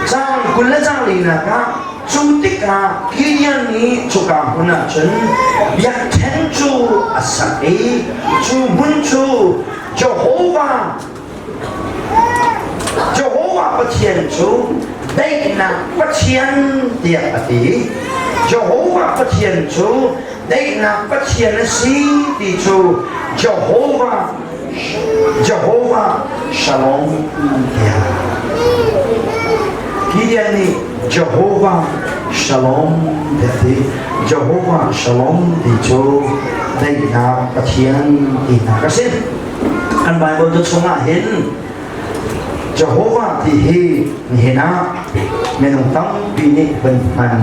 Caang 20 le caang linak ah cu tikah Gideon nih cuka hmun ah cun biakṭheng cu a sak i cu hmun cu Jehovah Jehovah Pathian cu daihnak Pathian tiah a ti. Jehovah Pathian cu daihnak Pathian a si ti cu Jehovah Jehovah Shalom tiah. Gideon nih Jehovah Shalom tiah a ti. Jehovah Shalom ti cu daihnak Pathian tinak a si. Kan Bible ca chungah hin Jehovah ti hi nihin ah minung tampi nih kan hman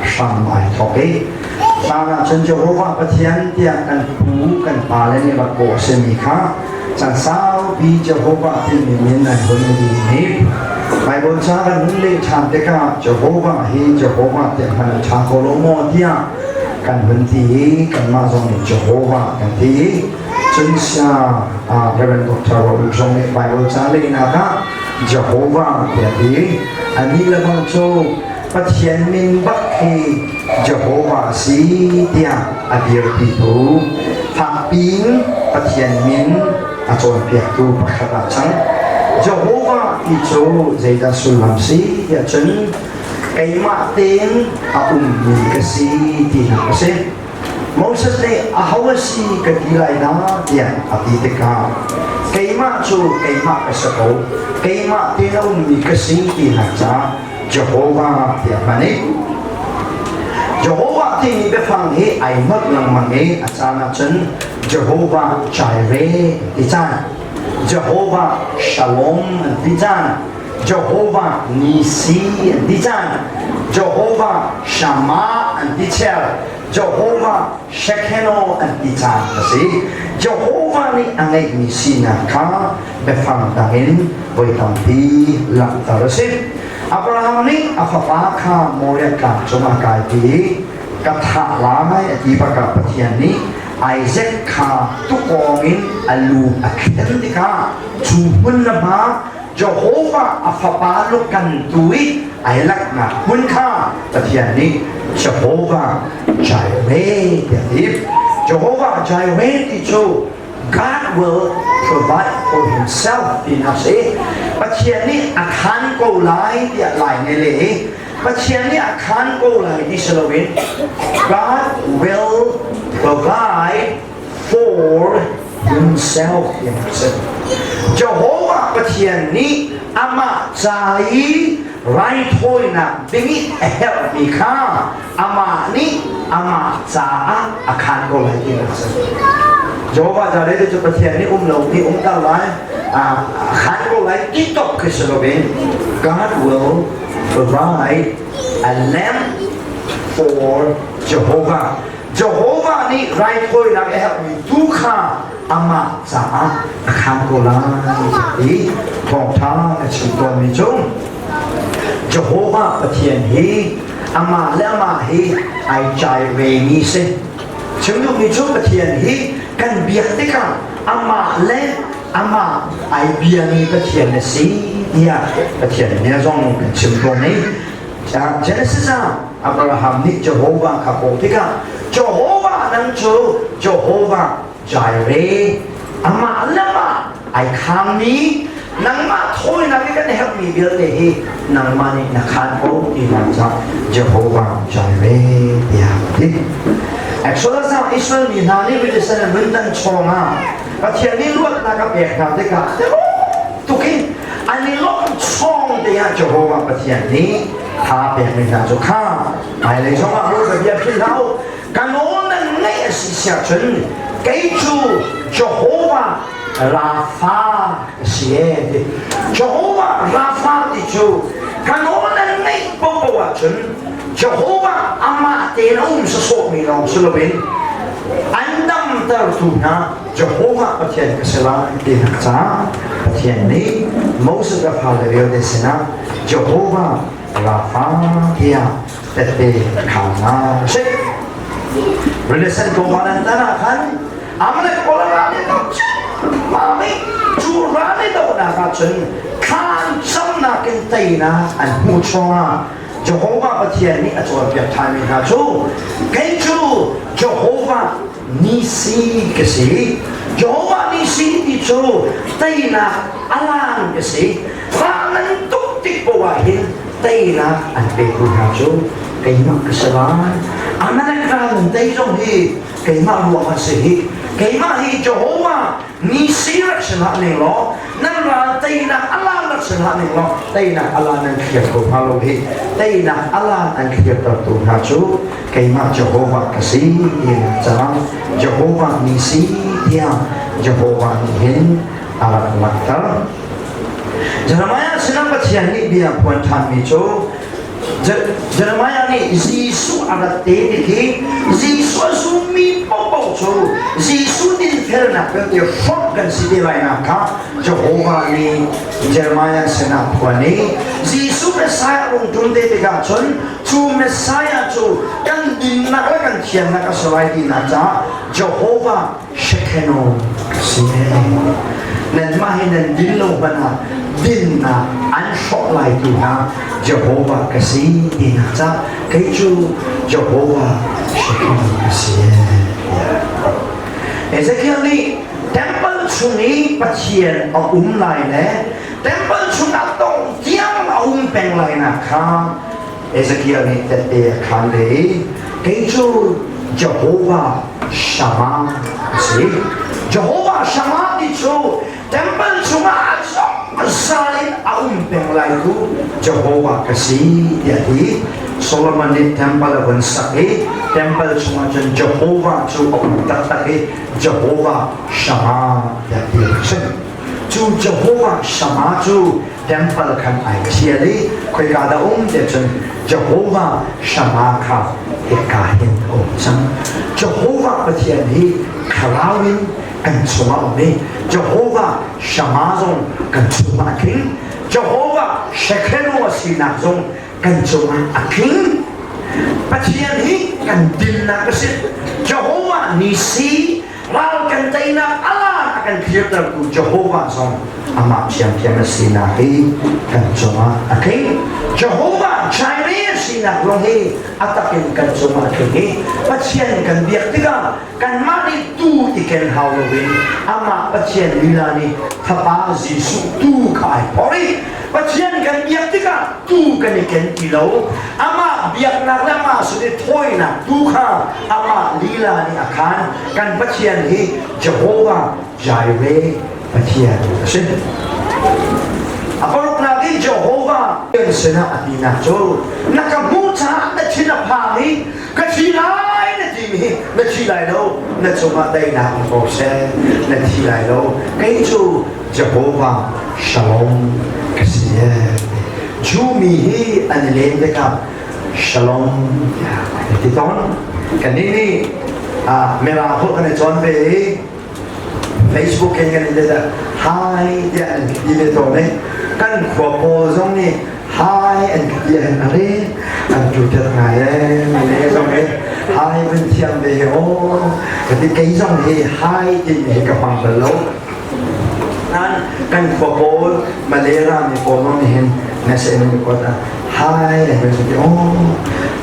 hram ai thawk i hlan ah cun Jehovah Pathian tiah kan pu kan pale nih rak kawh a simi kha chan saupi Jehovah timi min an hun i hi Bible ca kan hun leh ṭhan tikah Jehovah hi Jehovah tiah hman a ṭha ko lo maw tiah kan hun ti i kanmah zong nih Jehovah kan ti i Cun sia Reverend Dr. Robert zong nih Bible ca lehnak ah Jehovah tiah ti. Anih le bang cu Pathian min bak hi Jehovah a si tiah a dirpitu fakpiin Pathian min a cawnpiaktu pakhat ah cang. Jehovah ti cu zeidah sullam si tiah cun keimah tein a ummi ka si tinak a si. Moses nih aho a si ka ti lai dah tiah a ti tikah keimah cu keimah ka si ko, keimah te na ummi ka si tinak caah Jehovah tiah hman i Jehovah timi biafang hi ai nolh lengmang i a caan ahcun Jehovah Jireh ti caan, Jehovah Shalom an ti caan, Jehovah Nisi an ti caan, Jehovah Shammah an ti chel, Jehovah Shekinah an ti caan a si. Jehovah nih a ngeihmi sinak kha biafang dang in voi tampi langhter a si. Abraham nih a fapa kha Moriah tlang cungah kaipi i ka thah lai a ti bakah Pathian nih Isaac kha tukawng in a lu a khen tikah cu hmun le hma Jehovah a fapa lukan tu i ai laknak hmun kha Pathian nih Jehovah Jireh tiah a ti. Jehovah Jireh ti cu God will provide for himself ti a si. Pathian nih a khan ko lai tiah lai ne le i Pathian nih a khan ko lai ti si loin God will provide for himself ti a si. Jehovah Pathian nih amah ca i raithawinak ding i a herhmi kha amah nih amah caah a khan ko lai ti a si. Jehovah Jireh cu Pathian nih um lo ti umter lai, a khan ko lai ti tok khi si loin God will provide a lamb for Jehovah. Jehovah nih raithawinak a herhmi tu kha amah caah a khaan ko lai ti thawngṭha ka chim tawnmi cu Jehovah Pathian hi amah le amah hi ai chai vemi si. Chim duhmi cu Pathian hi kan biak tikah amah le amah ai biami Pathian a si tiah Pathian bia zong kan chim tawn i Genesis ah Abraham nih Jehovah kha kawh tikah Jehovah nang cu Jehovah Jireh amah le amah ai khaangmi nangmah thawinak i kan herhmi vialte hi nangmah nih na khaan ko ti hna caah Jehovah Jireh tiah a ti. Exodus ah Israel mi hna nih Rili an vun tan chawngah Pathian nih luatnak a pek hna tikah tuk in an i lawmh chawng te ah Jehovah Pathian nih tha pekmi hna cu kha hmailei zongah Bawipa bia philh hlah u ka nawl nan ngaih a si siah cun kei cu Jehovah Rafa ka si e ti Jehovah Rafa ti cu ka nawl nan ngaih paohpaoh ahcun Jehovah amah tein a um sawsawhmi lawng si loin an damtertu hna Jehovah Pathian ka si lai tinak caah Pathian nih Moses a fale vialte sinah Jehovah Rafa tiah tette khaan hna a si. Renaissance ko nan tan ah khan Amalek pawl a ral in mami Cu ral i dohnak ahcun thlan camnak in teinak an hmuh chungah Jehovah Pathian nih a cawnpiak ṭhanmi hna cu kei cu Jehovah Nisi ka si. Jehovah Nisi ti cu teinak alang ka si. Fa nan tuk tik poah ah hin teinak an petu hna cu keimah ka si lai. Amalek ral nan tei zong hi keimah ruang an si hi. Keimah hi Jehovah Nisi rak si hlah ning law nan ral teinak alan rak si hlah ning law teinak alan nan thliar ko hnga lo hi. Teinak alan an thliartertu hna cu keimah Jehovah ka si tinak caah Jehovah Nisi tiah Jehovah nih hin a rak langhter. Jeremiah sinah Pathian nih bia phuan ṭhanmi cu Jeremiah nih Jesuh a rat te ti khi Jesuh a zummi paohpaoh cu Jesuh dinfelnak vialte hrawmh kan si te lai nak kha Jehovah nih Jeremiah sinah phuan i Jesuh Messiah rung ṭum te tikah cun cu Messiah cu kan dinnak le kan thiannak a si lai tinak caah Jehovah Shekinah a si. Nanmah hi nan din lo hmanh ah dinnak an hrawh lai tu hna Jehovah ka si tinak caah kei cu Jehovah Shekinah ka si. Ezekiel nih temple chung i Pathian a um lai le temple chungah tong tiang a um peng lai nak kha Ezekiel nih tette a khaan ve i kei cu Jehovah Shammah a si. Jehovah Shammah ti cu temple chungah a zungzal in a um peng lai tu Jehovah ka si tiah a ti. Solomon nih temple a vun sak i temple chungah cun Jehovah cu a um taktak i Jehovah Shammah tiah ti a si. Cu Jehovah Shammah cu temple khan ai thial i khoika dah um ti cun Jehovah Shammah kha hika hin a um cang. Jehovah Pathian hi thlarau in kan chungah um i Jehovah Shammah zong kan chungah a tling. Jehovah Shekhenu a sinak zong kan cungah a tling. Pathian hi kan dinnak a si. Jehovah Nisi Ral kan teinak alan a kan cleartertu Jehovah zong amah thiamthiam a sinak hi kan cungah a tling. Jehovah Jireh sinak zong hi a takin kan cungah a tling i Pathian kan biak tikah kanmah nih tu i ken hau loin amah Pathian lila nih Fapa Jesuh tu kha ai phor i Pathian kan biak tikah tu kan i ken ti lo. Amah biaknak le amah sin i thawinak tu kha amah lila nih a khaan. Kan Pathian hi Jehovah Jireh Pathian a si. A paruknak in Jehovah kan sinah a tinak cu na ka hmuh caah na thin a phang i ka thi lai na timi hi na thi lai lo, na cungah daihnak um ko seh, na thi lai lo. Kei cu Jehovah Shalom ka si. Jew mi hi an i len tikah Shalom tiah an ti tawn. Kannih nih Mirang holh kan i cawn ve i Facebook in kan in ti hi tiah an ti ve tawn i kan khua pawl zong nih hi an ti an are an tutet ngai e mile zong hi hi vun thiam ve hi aw ka ti kei zong hi hi timi hi ka hmang bal lo. Nan kan khua pawl Malay mi pawl zong nih hin message an kuat ah hi an van ti oh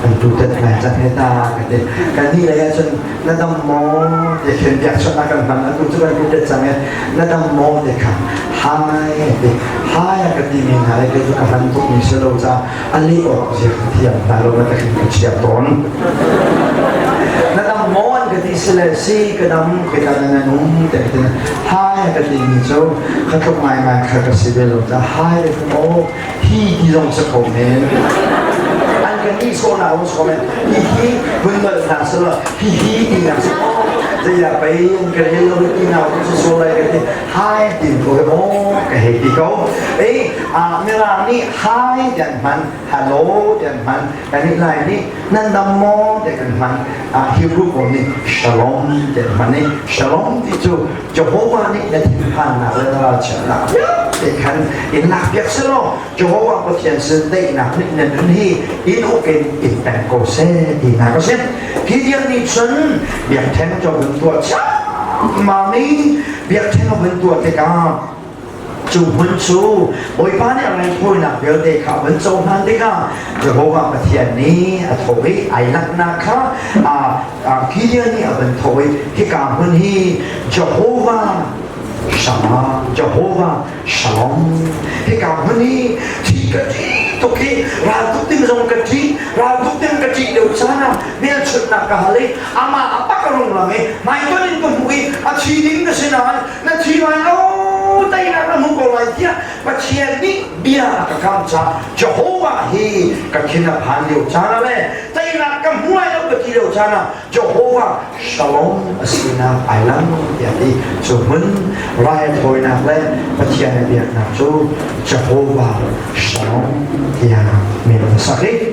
an tutet ngai cang he ta ka ti. Kan nih lei ahcun na dam maw ti khin biakchawnh kan hman atu cu kan tutet cang e na dam maw ti kha hi an ti. Hi a ka ti mi hna le kei cu ka hman tuk mi si lo caah a leh awk zia ka thiam hna lo na ka khin ka chia tawn. Na dam maw an ka ti si le si ka dam khika na nan um te ka ti. Hi a ka ti mi cu kha tluk ngaingai kha ka si ve lo caah hi le aw hi ti zong si kho men. An kan nih sawhnak zong si kho men. Hi hi vun nolh hna selaw hi hi ti nak si zei ah pei an ka rel lo ti nak zong si sual lai ka ti. Hi ti ko he maw ka hei ti ko. Ei Mirang nih hi ti an hman, hello ti an hman. Kan nih Lai nih nan dam maw ti kan hman. Hebrew pawl nih shalom ti an hman i shalom ti cu Jehovah nih na thinphannak le na ralchiatnak vialte khan in lakpiak selaw Jehovah Pathian sin daihnak nih na nun hi in uk in in peng ko seh tinak a si. Hi tiang nih cun biakṭheng cu a vun tuah ciammam i biakṭheng a vun tuah tikah. Cu hmun cu Bawipa nih a raithawinak vialte kha a van cohlan tikah Jehovah Pathian nih a thawh i ai langhnak kha Gideon nih a van thawh i hika hmun hi Jehovah Shammah, Jehovah Shalom. Hika hmun hi thi ka ṭih tuk hi raltuk ding zong ka ṭih, raltuk ding ka ṭih lio caan ah hmelchunhnak ka hal i amah a pak a rung lang i hmaitonh in ka hmuh i a thi ding ka si nain na thi lai lo teinak na hmu ko lai tiah Pathian nih bia a ka kam caah Jehovah hi ka thin a phan lio caan ah le teinak ka hmu lai lo ka ti lio caan ah Jehovah Shalom a sinak ai lang tiah ti. Cu hmun raithawinak le Pathian a biaknak cu Jehovah Shalom tiah min a sak i.